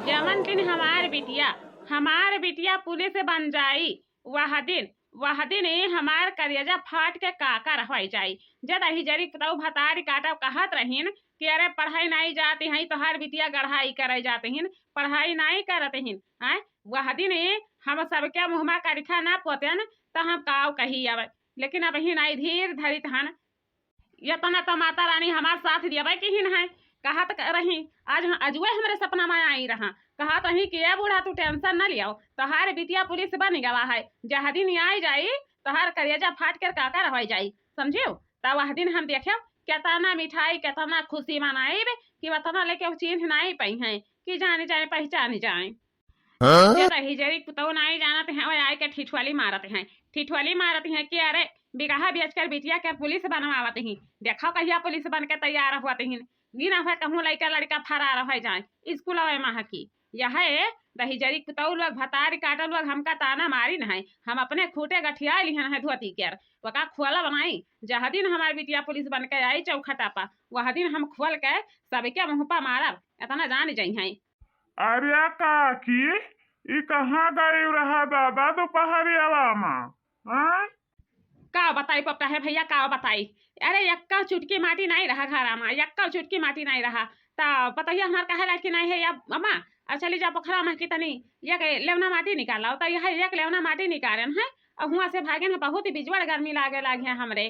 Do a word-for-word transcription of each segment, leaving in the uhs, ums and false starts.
जवन दिन हमार बिटिया, हमार बिटिया पुलिस बन जाई, वह दिन, वह दिन ए हमार करेजा फाट के काकर होइ जाई। जब दहिजरी पुतऊ भतारी काटब कहत रहिन कि अरे पढ़ाई नाई जात हई, तोहार बिटिया गढ़ाई करे जात हिन, पढ़ाई नाई करत हिन, हैं? वह दिन ए हम सबके मुँह मा करिखा ना पोतेन, त हम काव कही अब। लेकिन अबहिन आई धीर धरित हन। यतना त माता रानी हमार साथ देवे किहिन है। कहत क-, रही, आज ह-, अजुए हमरे सपना मा आई रहा। कहत रही कि ए बूढ़ा, तू tension न लियो, तोहार बिटिया पुलिस बन गवा है। जह दिन आई जाई, तोहार करेजा फाट के काकर होइ जाई, समझियो? त वह दिन हम देखेव केतना मिठाई, केतना खुशी मनाइब कि वतना लेके चिन्ह नाई पइहैं कि जान जाए, पहचान जाए। हाँ? जे दहिजरी पुतऊ नाई जानत हैं, वह आए के ठिठुआली मारत हैं, ठिठुआली मारत हैं कि अरे बिगहा बेच कर बिटिया के पुलिस बनवावत ही, देखो कहिया पुलिस बन के तैयार होत ही। ई ना होइ कहूँ लइका लड़िका फरार होइ जाए स्कूलवे महा की। यह ए दहिजरी पुतऊ लोग, भतारी काटल लोग हमका ताना मारिन है, हम अपने खूँटे गठिया लिहन है धोती के, ओका खोलब नाई। जह दिन हमार बिटिया पुलिस बन के आई चौखटा पा, वह दिन हम खोल के सबके मुँह पा मारब, एतना जान जइहैं। अरे काकी, ई कहाँ गई रहा दादा दुपहरियावा मा? हाँ? का बताई पपटा है भइया, का बताई? अरे यक्का चुटकी माटी नाई रहा घरा मा, यक्का चुटकी माटी नाई रहा। त पतोहिया हमार कहे लायक नाई है या अम्मा, अब चली जा पोखरा मा कि तनी एक लेवना माटी निकाल लाओ। त यह एक लेवना माटी निकारेन है, अउ हुआँ से भागेन है, बहुत ही बिजवड़ गर्मी लागे लागे है हमरे।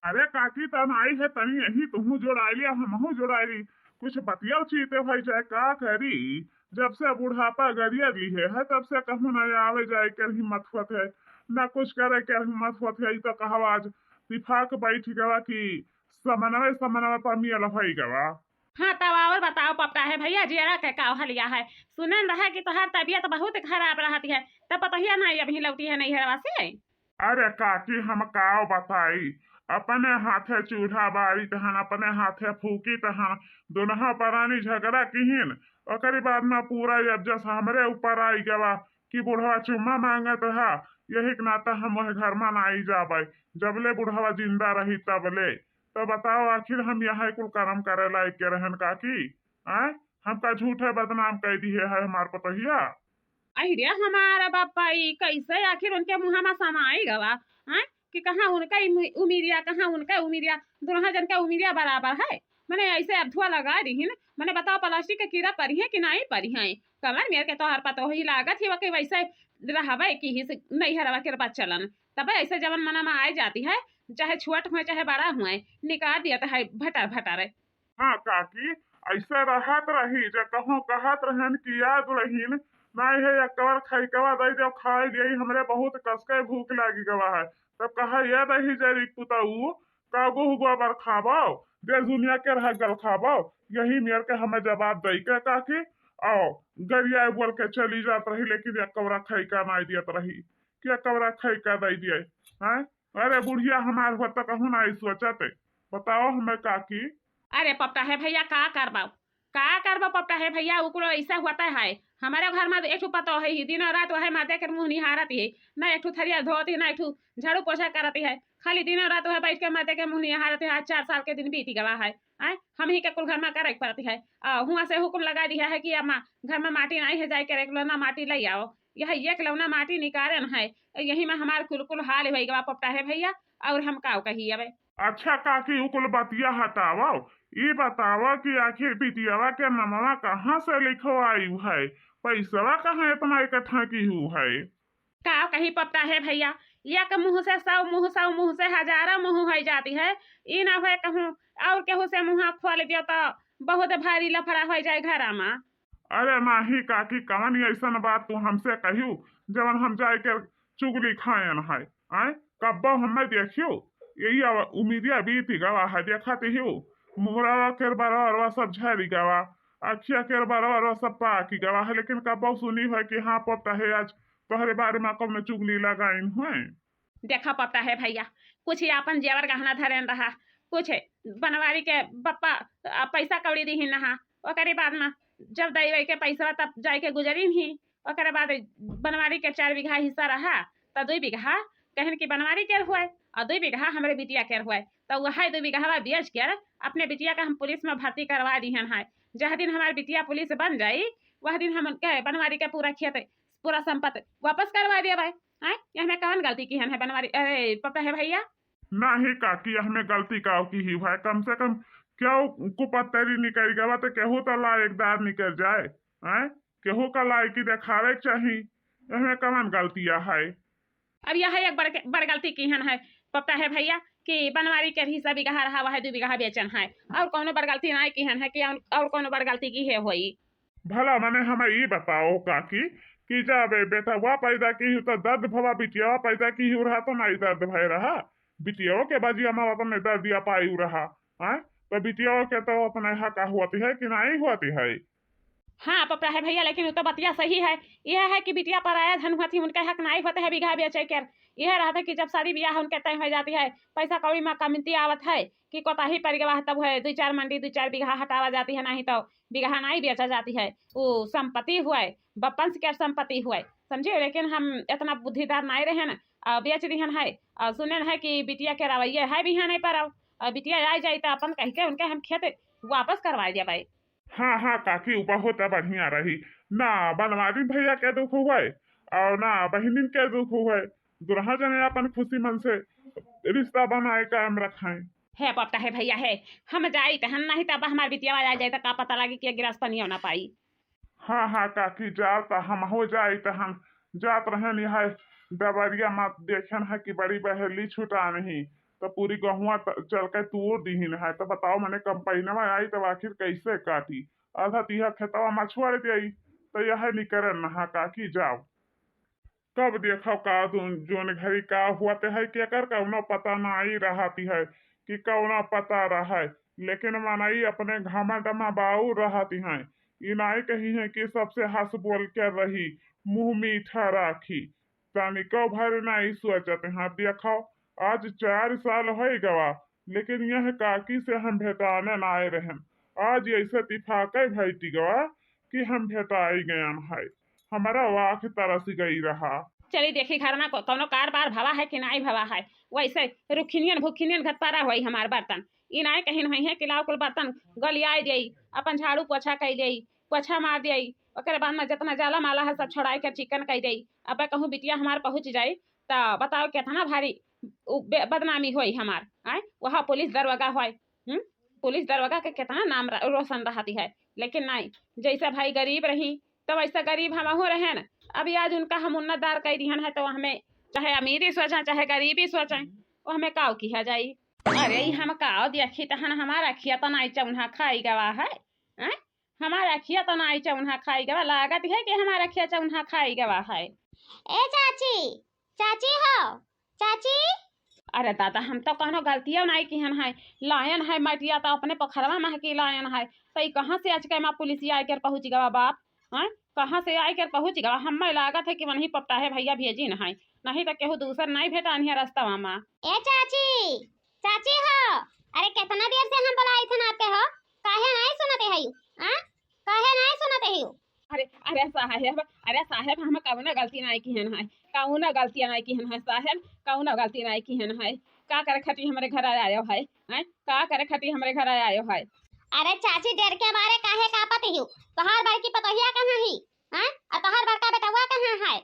अरे काकी, त नाई है, तनी यही तुहूँ जोड़ाई लिया, हमहूँ जोड़ाई ली। कुछ बतिया चीते भाई जाए, का करी? जब से बुढ़ापा गरिया लिहे है, तब से कहूँ न आवे जाए के हिम्मत होत है, न कुछ करे के हिम्मत होत है। ई तो कहवा आज तिफाक बैठ गवा कि समनवे समनवे पर मियल होइ गवा। हाँ, तब और बताओ पपटा है भइया, जियरा के का हलिया है? सुनेन रहा कि तोहार तबियत बहुत खराब रहत है, तब पतोहिया नाई अबहीं लौटी है नैहरवा से। अरे काकी, हम काव बताई, अपने हाथे चूल्हा बारित हन, अपने हाथे फूकित हन, दुनहा परानी झगड़ा किहिन। ओकरी बाद मा पूरा एबजस हमरे ऊपर आई गवा कि बुढ़वा चुम्मा माँगत रहा, यही के नाता हम वह घर मा नाई जाबै, जबले बुढ़वा जिंदा रही तबले। तो बताओ, आखिर हम यहाँ कुल करम करे लायक के रहन काकी? आय, हमका झूठे बदनाम कइ दिहे है हमार पतोहिया। अहि रे हमारा बापा, ई कैसे आखिर उनके मुँह मा समाई गवा, हैं? कि कहाँ उनका इमि-, उमिरिया, कहाँ उनका उमिरिया, दुनहा जन का उमिरिया बराबर है। मने ऐसे अधुआ लगा दिहिन, मने बताओ प्लास्टिक के कीड़ा परिहे कि नाई परिहे? कमर मेर के तोहर पतोही लागत ही वके वैसे रहबे किहिस नैहरवा के बच्चलन। तबे ऐसे जवन मना मा आए जाती है, चाहे छोट हुए चाहे बड़ा हुए, निकाल दियत है भटर भटर। हाँ काकी, ऐसे रहत रही, जे कहूँ कहत रहन कि या दुलहिन, नाई है एक कवर खैकवा दइ देव, खाए दियई, हमरे बहुत कसके भूख लागी गवा है। तब कहा, "ये दहिजरी पुतऊ, का गुह गोबर खाबो, जे दुनिया के रहगल खाबो?" यही मेर के हमें जवाब दई के काकी, आओ, गरिया बोल के चली जात रही, लेकिन एक कवरा खैका नाई दियत रही, कि एक कवरा खैका दइ दिए, हैं? अरे बुढ़िया हमार होत त कहूँ नाई सोचत। बताओ हमें काकी। अरे पपटा है भइया, का करबा, का करबा पपटा है भइया, उकरो ऐसा होता है। हमारे घर मा एक ठो पतोह ही, दिनों रात वह मर्दे के मुँह निहारत ही, ना एक ठो थरिया धोत ही, ना एक ठो झाड़ू पोछा करत है, खाली दिनों रात वह बैठ के मर्दे के मुँह निहारत है। आज चार साल के दिन बीत गवा है, आय, हम ही के कुल घर मा करे के पड़त है। आ, हुआँ से हुकुम लगा दिया है कि अम्मा, घर मा माटी नाई है, जाए के एक लोना माटी लइ आओ। यह एक लौना माटी निकारेन है, यही मा हमार कुल कुल हाल होइ गवा पपटा है भइया, और हम काव कही अबे। अच्छा काकी, उ कुल बतिया हटावो, ई बतावो कि आखिर बिटियावा के नमवा कहाँ से लिखवाई है, पैसवा कहाँ इतना इकट्ठा की हु है? काव कही पपटा है भइया, एक मुँह से सौ मुँह, सौ मुँह से हजारों मुँह होइ जाती है। ई ना होइ कहूँ और केहू से मुँह खोल दियो तो बहुत भारी लफड़ा होइ जाए घरा मा। अरे नाहीं काकी, कवन अइसन बात तू हमसे कहियो, जवन हम जाए के चुगली खाएन है? आय, कब्बो हमें देखियो, यही अब उमिरिया बीत गवा है, देखत हियो, मुहरावा के बरवा सब झरी गवा, अखिया के बरवा सब पाकी गवा है, लेकिन कब्बो सुनी है कि हाँ पपटा है आज तोहरे बारे मा कौनो चुगली लगाइन है? देखा पपटा है भइया, कुछ ही आपन जेवर गहना धरेन रहा, कुछ बनवारी के बप्पा, आ, पैसा कौड़ी दिहिन रहा। ओकरे बाद मा जब दई वई के पैसा तब जाए के गुजरिन ही। ओकरे बाद बनवारी के चार बीघा हिस्सा रहा, त दुई बीघा कहन कि बनवारी के हुए और दुई बीघा हमरे बिटिया के हुए। त वह दुई बीघा बेच के अपने बिटिया का हम पुलिस मा भर्ती करवा दिहन है। जह दिन हमार बिटिया पुलिस बन जाई, वह दिन हम उनके बनवारी के पूरा खेत, पूरा संपत्ति वापस करवा दिया भाई। हैं, यह में कवन गलती किहन है बनवारी, अरे पप्पा है भैया? नाही काकी, यह में गलती का की ही है? कम से कम क्यों कुपत्तरी निकल गवा तो केहू तो लायकदार निकल जाए, हैं? केहू का लायकी देखावे के चाही, यह में कवन गलतिया है? अब यह एक बड़, बड़ गलती किहन है पप्पा है भैया कि बनवारी के हिस्सा बीघा रहा, वह दू बीघा बेचन है, और कौनो बड़ गलती नहीं किहन है कि और, और कौनो बड़ गलती की है होई? भला मने हमें ई बताओ काकी कि जब बेटवा पैदा की तो दर्द भवा, बिटिया पैदा की रहा तो नहीं दर्द भय रहा? बिटिया के बाजी हम अपने दर्दिया पाई रहा, हैं? तो बिटिया के तो अपने हक होती है कि नहीं होती है? हाँ पप्पा है भैया, लेकिन वो तो बतिया सही है। यह है कि बिटिया पराया धन हुआ थी, उनका हक नहीं होते है बीघा बेचे के। यह रहता कि जब शादी ब्याह उनके तय हो जाती है, पैसा कौड़ी में कमती आवत है कि कोताही पड़ गवा है, तब है दो चार मंडी, दो चार बीघा हटावा जाती है, नहीं तो बीघा नहीं बेचा जाती है। वो संपत्ति हुए, बपंस के संपत्ति हुए, समझे? लेकिन हम इतना बुद्धिदार नहीं रहे ना, और बेच दिहन है। और सुने है कि बिटिया के रवैये है भी है नहीं पर, और बिटिया आ जाई तो अपन कह के उनके हम खेत वापस करवा देबै। हाँ हाँ काकी, उ बहुत बढ़िया रही। ना बनवारी भैया के दुख हुए और ना बहिनिन के दुख हुए, दुल्हा जने अपन खुशी मन से रिश्ता बनाए कायम रखाएं। हे पप्पा है भैया है, हम जाई तहन, नहीं तब हमार बिटिया आ जाए तो का पता लगी कि गिलास पनिया ना पाई। हाँ हाँ काकी, जा त हम हो जाई तहन। जात रहन यह डबरिया मत देखन है कि बड़ी बहेली छुटा नहीं, तो पूरी गहुआ त-, चल के तोड़ दीहिन है। तो बताओ मने कंपैनवा आई तब आखिर कैसे काटी? आधा तीहा खेतवा में छोड़ देई, तो यह निकरन नहा काकी जाओ। कब देखो का जोन, जोन घड़ी का हुआ ते है, केकर कौनो पता नाई रहती है कि कौनो पता रहे, लेकिन मनई अपने घमंड में बाऊ रहती हैं। ई नाई कही है कि सबसे हंस बोल के रही, मुंह मीठा राखी, तनिको भर नाई सोचत हैं। देखो, आज चार साल होई गवा, लेकिन यह काकी से हम भेटाने नाई रहन। आज ऐसे तिफाके भैटी गवा कि हम भेटाई गयन है। हमारा वाख तरस गई रहा। चली देखी घर में को-, कौनो कारबार भवा है कि नाई भवा है। वैसे रुखिनियन भुखिनियन घटपारा होई हमार बर्तन। ई नाई कहिन होई है कि लाओ कुल बर्तन गलियाई देई, अपन झाड़ू पोछा कई देई, पोछा मार देई, ओकरे बाद में जितना जाला माला है सब छोड़ाई के चिकन कई देई। अब कहूँ बिटिया हमार पहुँच जाई त बताओ कितना भारी उ बे-, बदनामी होई हमार। आय, वहाँ पुलिस दरोगा होई, हम्म, पुलिस दरोगा के कितना नाम र-, रोशन रहती है, लेकिन नहीं, जैसे भाई गरीब रही तो वैसा गरीब हमहू रहे न। अभी आज उनका हम उन्नतदार कह दिहन है तो हमें चाहे अमीरी सोचें चाहे गरीबी सोचें, वो हमें काव किहा जाई। अरे ई हम काव देखी तहन हमार अखिया तो नाई चौन्हा खाई गवा है, हैं? हमार अखिया तो नाई चौन्हा खाई गवा, लागत है कि हमार अखिया चौन्हा खाई गवा है। ए चाची, चाची हो, चाची। अरे दादा, हम तो कौनो गलतियों नाई किहन है, लायन है मटिया तो अपने पोखरवा में की लायन है, तो ई कहाँ से आज के माँ पुलिसिया आकर पहुँच गवा बाप, हैं? कहाँ से आकर पहुँच गवा? हमें लागत है कि वही पप्पा है भैया भेजिन है, नहीं तो केहू दूसर नहीं भेटान है रास्ता में। ए चाची, चाची हो, अरे कितना देर से हम बुलाई थे ना पे हो, काहे नहीं सुनते है यू? हाँ, काहे नहीं सुनते है यू? अरे, अरे साहेब, अरे साहेब, हम कौनो गलती नहीं किहन है, कौनो गलती नहीं किहन है साहेब, कौनो गलती नहीं किहन है। का करे खातिर हमरे घर आयो है, हैं? का करे खातिर हमरे घर आयो है? अरे चाची, डर के मारे काहे कांपत ही? तोहार बड़की पतोहिया कहाँ ही, हैं? और तोहार बड़का बेटवा कहाँ है?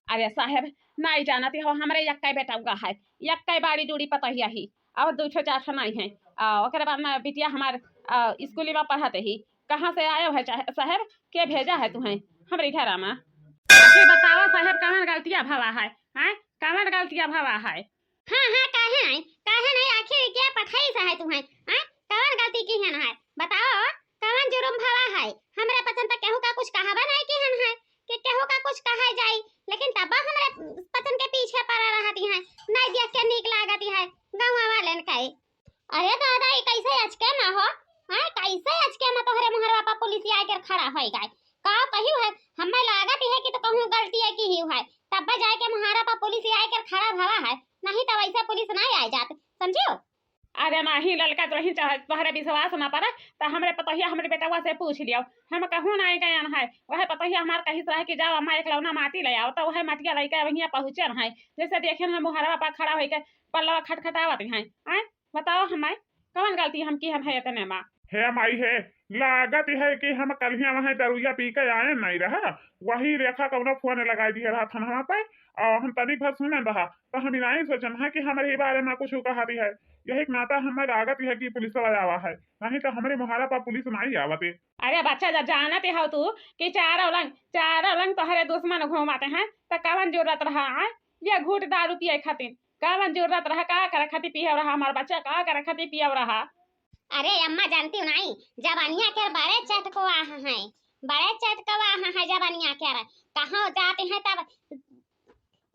अरे साहेब, नाई जानत हो, हमरे यक्कै बेटवा है, यक्कै बाड़ी जूड़ी पतोहिया ही, और दू ठो चार ठो नाई है। आ, ओकरे बाद में बिटिया हमार, आ, स्कूली में पढ़त ही। कहाँ से आयो है चाहे-, साहेब, के भेजा है तुहें हमरे घरा में? आखिर बतावा साहेब, कवन गलतिया भवा है, हैं? कवन गलतिया भवा है? हाँ, हाँ, काहे नहीं, काहे नहीं, आखिर क्या पठाई सा है तुहें, हैं? कवन गलती किहन है? बताओ, कवन जुर्म भवा है? हमरे पचन तो केहू का कुछ कहावा नहीं किहन है कि केहू का कुछ कहा जाई, लेकिन तब हमरे पचन के पीछे पड़ा रहती हैं, नहीं देख के नीक लागती है गाँव वाले के। अरे दादा, ई कैसे अचके में हो? हैं, कैसे अचके में तोहरे मुहरवा पर पुलिस आके खड़ा होई गए? का कहियो है? हमें लागत है कि तो कहूँ गलती है की ही है, तब जाए के मुहारा पर पुलिस आके खड़ा भवा है, नहीं तो वैसे पुलिस नहीं आए जात, समझियो? अरे नहीं, ललका तोही चाहे तोहरे विश्वास ना पड़े, तो हमरे पतोहिया, हमरे बेटवा से पूछ लियो। हम कहूँ नहीं गयन है, वह पतोहिया हमार कहिस रहे कि जाओ अम्मा, एकलौना माटी ले आओ, तो वह मटिया लेके वहीं पहुँचन है। जैसे देखेन है मुहरवा पर खड़ा होइके पल्लवा खटखटावत हैं, आय? बताओ हमार कवन गलती हम किहन है इतने मा? हे माई हे, लागत है कि हम कल्हिया वहाँ दरुइया पी के आए नहीं रहा, वही रेखा कउनो फोन लगाई दिहे रहा थनवा पे, और हम तनिक भर सुने रहा, तो हम इनाई सोचन है कि हमरे ही बारे में कुछ कहा दी है। यही के नाता हमें लागत है कि पुलिस वाला आवा है, नहीं तो हमरे मोहारा पर पुलिस नहीं आवत है। अरे बच्चा, जब जानत हौ तू कि चारों लंग, चारों लंग तोहरे दुश्मन घूमत हैं, तो कवन जरूरत रहा, आय? ये घूट दारू पिए खातिर कवन जरूरत रहा? का करे खातिर पिए रहा हमार बच्चा, का करे खातिर पिए रहा? अरे अम्मा, जानती हो नहीं, जबनिया के बड़े चटकवा हैं, बड़े चटकवा हैं जबनिया के। कहाँ जाती हैं तब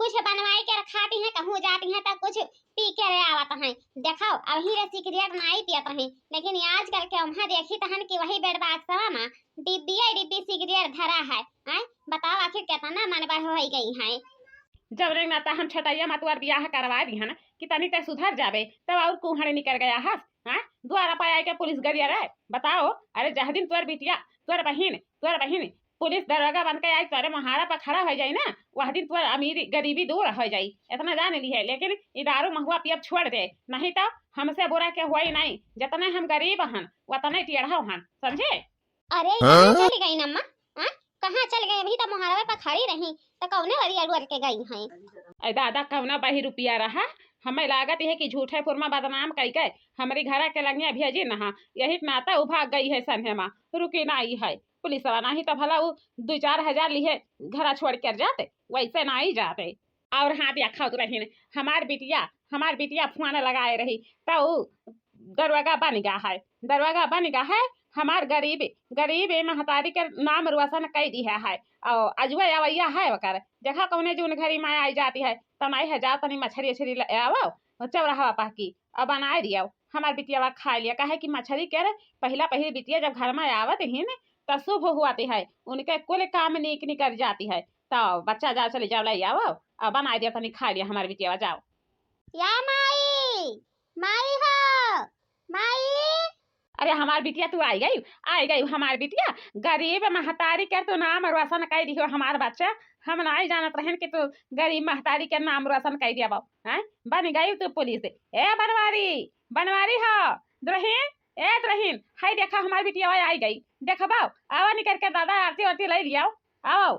कुछ बनवाई के खाती हैं, कहूँ जाती हैं तब कुछ पी के ले आवत हैं। देखो, अबही रे सिगरेट नहीं पियत रही, लेकिन आजकल के उम्हा देखी तहन कि वही बेड बाक्सवा में डिब्बिया डिब्बी सिगरेट धरा है। आय, बताओ आखिर कितना मन बढ़ हो गई है। जब रे माता हम छोटैया मतुआर बियाह करवा दी है ना कि तनी ते सुधर जाबे, तब और कुहड़े निकल गया हस। हाँ, द्वारा पाया के पुलिस गरिया रहे, बताओ। अरे जह दिन तोर बिटिया, तोर बहिन, तोर बहिन पुलिस दरोगा बन के आई, तोरे मोहारा पर खड़ा हो जाई ना, वह दिन तोर अमीरी गरीबी दूर हो जाई, इतना जान ली है। लेकिन ई दारू महुआ पियब छोड़ दे, नहीं तो हमसे बुरा के हुआ ही नहीं। जितने हम गरीब हन, उतने टेढ़ा हन, समझे? अरे, हाँ? कहाँ चली गई अम्मा? हाँ? कहाँ चल गई? अभी तो मोहरवे पर खड़ी रही, तो कौने वरी अड़ुअर के गई हैं? ए दादा, कौना बही रुपया रहा? हमें लागत है कि झूठे फुरमा बदनाम कई के हमरी घरा के लंगिया भेजी नहा, यही के नाता उ भाग गई है सन्हे मा, रुकी ना आई है पुलिसवा, नहीं तो भला उ दो चार हजार लिहे घरा छोड़ कर जाते, वैसे ना आई जाते। और हाँ, देखा तो रहीन, हमार बिटिया, हमार बिटिया फोन लगाए रही, तो उ दरोगा बन गया है, दरोगा बन गया है। हमार गरीब, गरीब ए महतारी के नाम रोशन कई दिया है। और अजुआ अवैया है ओकर, देखा कौने जून घरी माँ आई जाती है, तनाई है, जाओ तनी मछरी उछरी ले आवो, चौराहा पा की, और बनाए दियो, हमार बिटिया खा लिया। काहे कि मछरी के रे, पहिला पहिली बिटिया जब घर में आवत ही न, तो शुभ हुआती है, उनके कुल काम नीक निकल जाती है। तो बच्चा जाओ, चली जाओ, ले आओ, और बनाए दियो तनी खा लिया हमार बिटिया, जाओ। या माई, माई हो, माई। अरे हमार बिटिया, तू आई गई, आई गई हमार बिटिया। गरीब महतारी के तू नाम रोशन कई दिहो हमार बच्चा। हम नाई जानत रहन कि तू गरीब महतारी के नाम रोशन कई दिया बाबू, हैं? बन गई तू पुलिस। ए बनवारी, बनवारी हो, दुरहीन, ए दुरहीन, हाय देखा हमार बिटिया आई गई, देखबो, आवा निकर के दादा आरती वारती ले लियाओ, आओ।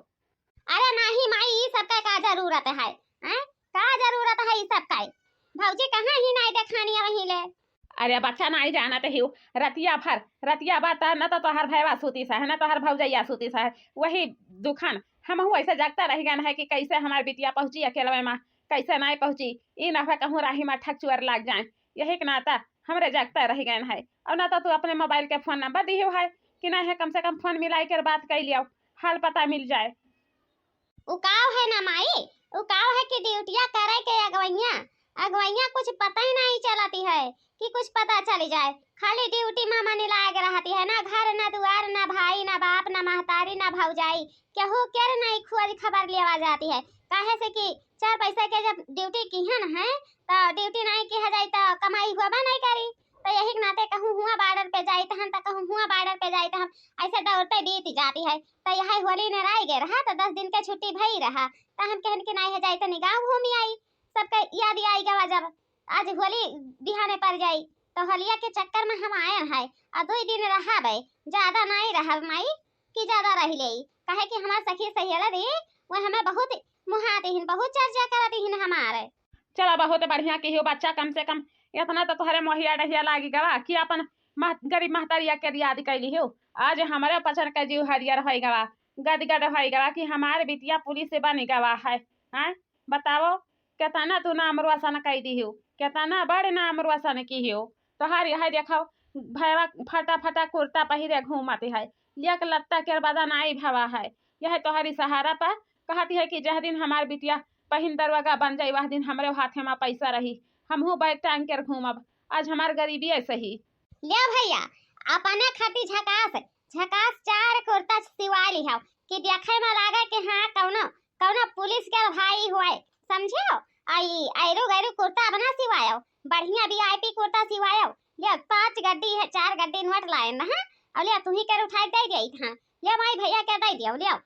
अरे नाही माई, ई सब का, का जरूरत है, हैं? का जरूरत है ई सब का? भौजी कहाँ ही नाही देखानी वहीं ले। अरे बच्चा नाही जानत हिउ, रतिया भर, रतिया भर त न तो तोहर भैया सूती सा है, न तोहर भौजैया सूती सा है, वही दुखन हमहू ऐसे जगता रह गए है कि कैसे हमार बिटिया पहुँची अकेलवे में, कैसे नाही पहुँची, ई ना हो कहूँ राही में ठकचुअर लाग जाए, यही के नाता हमरे जगता रह गए है। और ना तो तू अपने मोबाइल के फोन नंबर दिहे है कि ना है, कम से कम फोन मिलाई कर बात कर लिया, हाल पता मिल जाए। उ काव है ना माई, उ काव है कि ड्यूटिया करे के अगवैया, अगवैया कुछ पता ही नहीं चलती है कि कुछ पता चली जाए। खाली ड्यूटी में मन लाग रहती है, ना घर, ना दुआर, ना भाई, ना बाप, ना महतारी, ना भौजाई, केहू केर नहीं खोज खबर लेवा जाती है। काहे से कि चार पैसा के जब ड्यूटी किहन है, तो ड्यूटी नहीं किहा जाई, तो कमाई हुआ नहीं करी। तो यही के नाते कहूँ हुआ बॉर्डर पे जाइत हन, तो कहूँ हुआ बॉर्डर पे जाइत हन, ऐसे दौड़ते बीत जाती है। तो यह होली निराई गए रहा, तो दस दिन के छुट्टी भई रहा, तो हम कहन कि नहीं है जाई, तनी गाँव घूमी आई, सबके याद आई गवा जब आज होली बिहाने पर जाई, तो होलिया के चक्कर में हम आयन है, और दो दिन रहा बे, ज्यादा नहीं रहा माई, कि ज्यादा रह ले, काहे कि हमार सखी सहेली रही, वो हमें बहुत मुहाती हिन, बहुत चर्चा करती हिन हमारे। चला, बहुत बढ़िया किहियो बच्चा, कम से कम इतना तो तोहरे मोहिया डहिया लागी गवा कि अपन मह-, गरीब महतारिया के याद कैली हो। आज हमरे पचन के जीव हरियर होई गवा, गद गद होई गवा कि हमार बिटिया पुलिस बनी गवा है। हैं? बताओ, केतना तू नाम रोशन कई दिहियो, केतना बड़ नाम रोशन किहियो। तोहार यह देखो, भैया फटा फटा कुर्ता पहिरे घूमत है, एक लत्ता के बदन आई भवा है। यह तोहरी सहारा पर कहती है कि जह दिन हमार बिटिया पहिन दरोगा बन जाई, वह दिन हमरे हाथे में पैसा रही, हमहू बैग टांग के घूमब। आज हमार गरीबी ऐसे ही। ले भैया, अपने खातिर झकास, झकास चार कुर्ता सिवा लिहाओ कि देखे में लागे कि हाँ, कौनो, कौनो पुलिस के भाई हुए, समझे हो? आई ऐरू गैरू कुर्ता अपना सिवायो, बढ़िया वीआईपी कुर्ता सिवायो। ले, पाँच गड्डी है, चार गड्डी नोट लाए ना, हाँ? और ले, तू ही कर उठाए दे दिया था। ले माई, भैया के दे दियो, ले।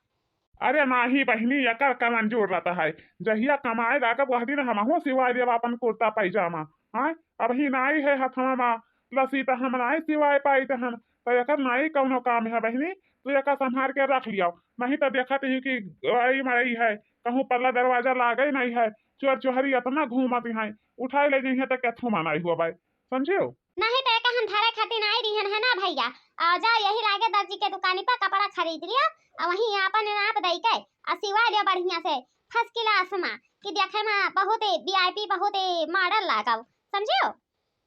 अरे नाही बहिनी, एकर कवन जरूरत है? जहिया कमाए लागब, वह दिन हमहू सिवाए देब अपन कुर्ता पैजामा। हाँ, अबही नाई है हथवा मा लसी, त हम नाई सिवाए पाइत हन। तो एकर नाई कौनो काम है बहिनी, तू एका संभार के रख लियाओ, नहीं तो देखत ही कि गड़ई मड़ई है, कहूँ पल्ला दरवाजा लागे नहीं है, चोर चोहरी इतना घूमत हैं, उठाए ले जइहे तो केथू मनाई हुआ बाई, समझियो? नहीं तो एका हम धरे खातिर आई रिहन है ना भैया, आ जा यही लागे दर्जी के दुकानी पर कपड़ा खरीद लिया, आ वहीं आपन नाप दई के आ सिवा लियो बढ़िया से, फर्स्ट क्लास मा, कि देखे मा बहुत वीआईपी, बहुत मॉडल लागव, समझियो?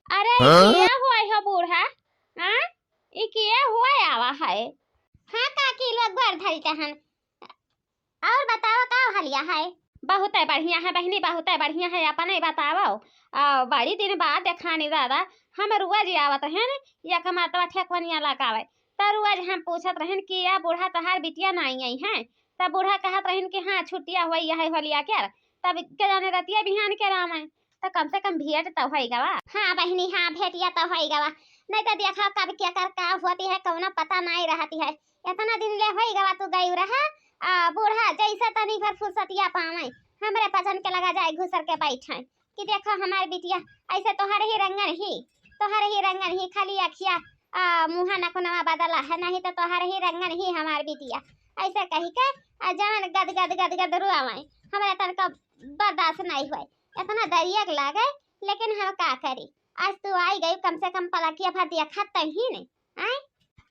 अरे, ई हाँ? किया हुआ है बूढ़ा? हाँ? ई किया हुआ आवा है? हाँ काकी, लोग गोर धरी तहन। और बताओ, का हलिया है? बहुत है बढ़िया है बहिनी, बहुत है बढ़िया है, अपन ही बताओ। आ, बड़ी दिन बाद देखानी दादा, हम रोज आवत हैं न, एक मरतबा ठेकवनिया लगावे, त रोज हम पूछत रहन कि या बूढ़ा तोहार बिटिया नाई आई हैं, तब बूढ़ा कहत रहन कि हाँ छुट्टिया हुआ है होलिया के, तब के जाने रतिया बिहान के राम है, तो कम से कम भेंट तो होई गवा। हाँ बहिनी, हाँ भेंटिया तो होई गवा, नहीं तो देखा कब के कर का होती है, कौनो पता नहीं रहती है। इतना दिन ले होई गवा तू गई रहा, आ बूढ़ा जैसे तनी भर फुर्सतिया पावे, हमरे पचन के लगा जाए घुसर के बैठे कि देखो हमार बिटिया ऐसे तोहर ही रंगन ही, तोहर ही रंगन ही, खाली अखिया आ मुँहा नखुनवा बदला है, नहीं तो तोहर ही रंगन ही हमार बिटिया, ऐसे कही के आ जवन गद गद गद गद रोवे, हमरे तनका बर्दाश्त नहीं हुए, इतना दरियक लागे, लेकिन हम का करी, आज तू आई गई, कम से कम पलकिया भर देखत तो ही नहीं। आय?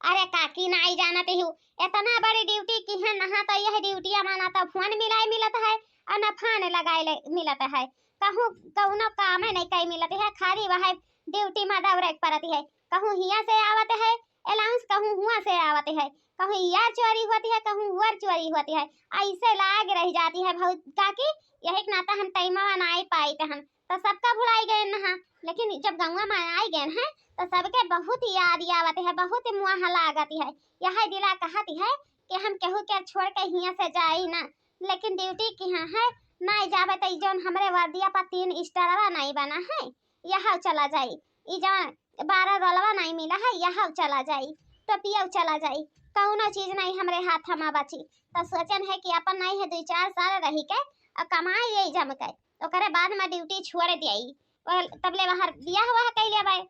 अरे काकी, नाई जानत ही, इतना बड़ी ड्यूटी की है, नहा तो यह ड्यूटिया माना तो फोन मिलाए मिलत है और न फोन लगाए ले मिलत है, कहूँ कौनो काम नहीं कई मिलत है, खाली वह ड्यूटी में दौड़े के पड़त है, कहूँ हिया से आवत है अलाउंस, कहूँ हुआ से आवत है, कहूँ यार चोरी होती है, कहूँ हुअर चोरी होती है, ऐसे लाग रह जाती है बहुत काकी, यही के नाता हम टाइमवा ना आई पाई तहन, तो सबका भुलाई गए नहा, लेकिन जब गौवा में आई गए हैं तो सबके बहुत याद आवत है, बहुत मुँह लागत है, यह दिला कहत है कि हम केहू के छोड़ के हिया से जाई ना, लेकिन ड्यूटी की हाँ है, नाई जाबे तो ई जौन हमरे वर्दिया पर तीन स्टारवा नाई बना है, यह चला जाई, ई जौन बारह रोलवा नाई मिला है, यह चला जाई, टोपिया चला जाई, कौनो चीज नाई हमरे हाथ में बची। तो सोचन है कि अपन नाई है दो चार साल रही के और कमाई यही जम के, ओकरे बाद में ड्यूटी छोड़ दियाई, तबले वहाँ बियाह हुआ है कैले बाय।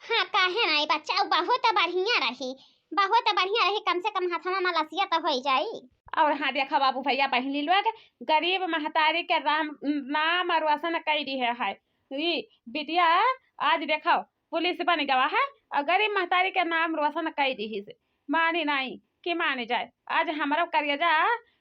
हाँ, काहे नाई बच्चा, उ बहुत बढ़िया रही, बहुत बढ़िया रही, कम से कम हथवा में लसिया तो होई जाई। और हाँ, देखा बाबू भैया बहिनी लोग, गरीब महतारी के राम नाम रोशन कई दिहे है। ई बिटिया आज देखो पुलिस बन गवा है और गरीब महतारी के नाम रोशन कई दिहिस। मानी नाई कि मानी जाए, आज हमरो करेजा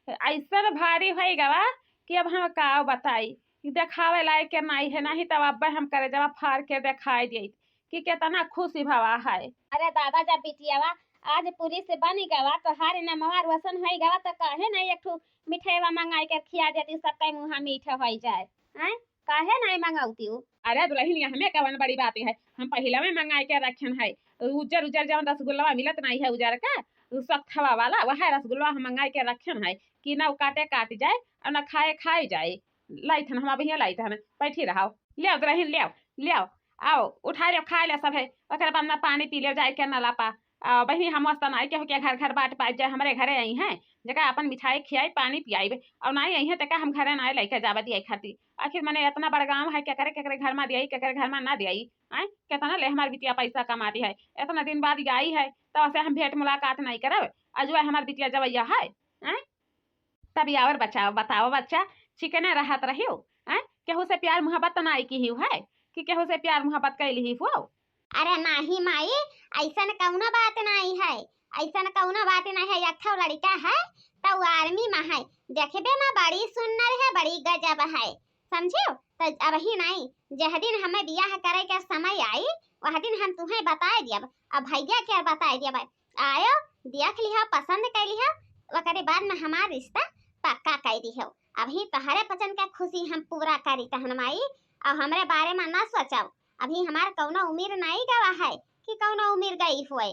ऐसन भारी होई गवा कि अब हम का बताई, देखावे लायक के नाई है, नहीं तब अब्बे हम करेजवा फाड़ के देखाई देत कि केतना खुशी भवा है। अरे दादा, जब बिटियावा आज पुलिस बनी गवा, तोहार नमवा रोशन होई गवा, तो काहे नहीं एक ठो मिठाईवा मंगाई के खिया देती, सबके मुँहा मीठ होई जाए। हैं? काहे नहीं मंगावती हूँ? अरे दुल्हनिया, हमें कवन बड़ी बात है, हम पहले में मंगाई के रखन है, उज्जर उज्जर जवन रसगुल्ला मिलत नहीं है उज्जर का, उ सख्तवा वाला, वह रसगुल्ला हम मंगाई के रखन है कि ना काटे काट जाए और ना खाए खाए जाए। लाइत हन, हम अबहियाँ लाइत हन, बैठी रहो। ले आओ दुल्हन, ले आओ, ले आओ, आओ, उठा ले, खा ले सब है। ओकरे बाद में पानी पी ले जाए के नला पा। आ, बहिनी, हम वास्ता नाई केहू के घर घर बाट पाइब जाए, हमरे घरे आई हैं, जेका अपन मिठाई खियाई, पानी पियाई, और नाई आई हैं, तेका हम घरे नाई लइके जाबे दिए खाती। आखिर मने इतना बड़ गाँव है, केकरे केकरे घर में दियाई, केकरे घर में ना दियाई। आय, कितना ले हमार बिटिया पैसा कमाती है, इतना दिन बाद आई है, तो ऐसे हम भेंट मुलाकात नहीं करब। अजुआ हमार बिटिया जवैया है, आय? तब यावर बचाओ, बताओ बच्चा, चिकने रहत रहियो, हैं? केहू से प्यार मोहब्बत त नाई किहियो है कि केहू से प्यार मोहब्बत कैली ही हो? अरे नाही माई, ऐसन कौनो बात नाई है, ऐसन कौनो बात नाई है। एक ठो लड़का है, तो वो आर्मी में है, देखबे में बड़ी सुंदर है, बड़ी गजब है, समझियो? तो अबही नाई, जह दिन हमें बियाह करे के समय आई, वह दिन हम तुम्हें बताए दियब, अब भैया के बताए दियब। आयो, देख लिहा, पसंद कर लिहा, ओकरे बाद में हमार रिश्ता पक्का कर दिहो। अभी तोहरे पचन के खुशी हम पूरा करी तहन माई, और हमरे बारे में ना सोचो। अभी हमार कौनो उम्र नहीं गवा है कि कौनो उम्र गई हुए।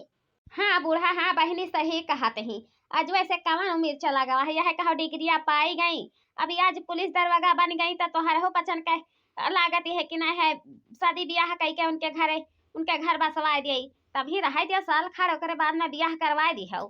हाँ बूढ़ा, हाँ बहिनी, सही कहत ही। अजुए से कवन उम्र चला गवा है, यह कहो डिग्रिया पाई गई, अभी आज पुलिस दरोगा बन गई, तो तोहरहो पचन के लागत है कि ना है शादी ब्याह कई के उनके घरे, उनके घर बसवाए दिए, तभी रहे दियो साल खड़, ओकरे बाद में ब्याह करवाए दिहो।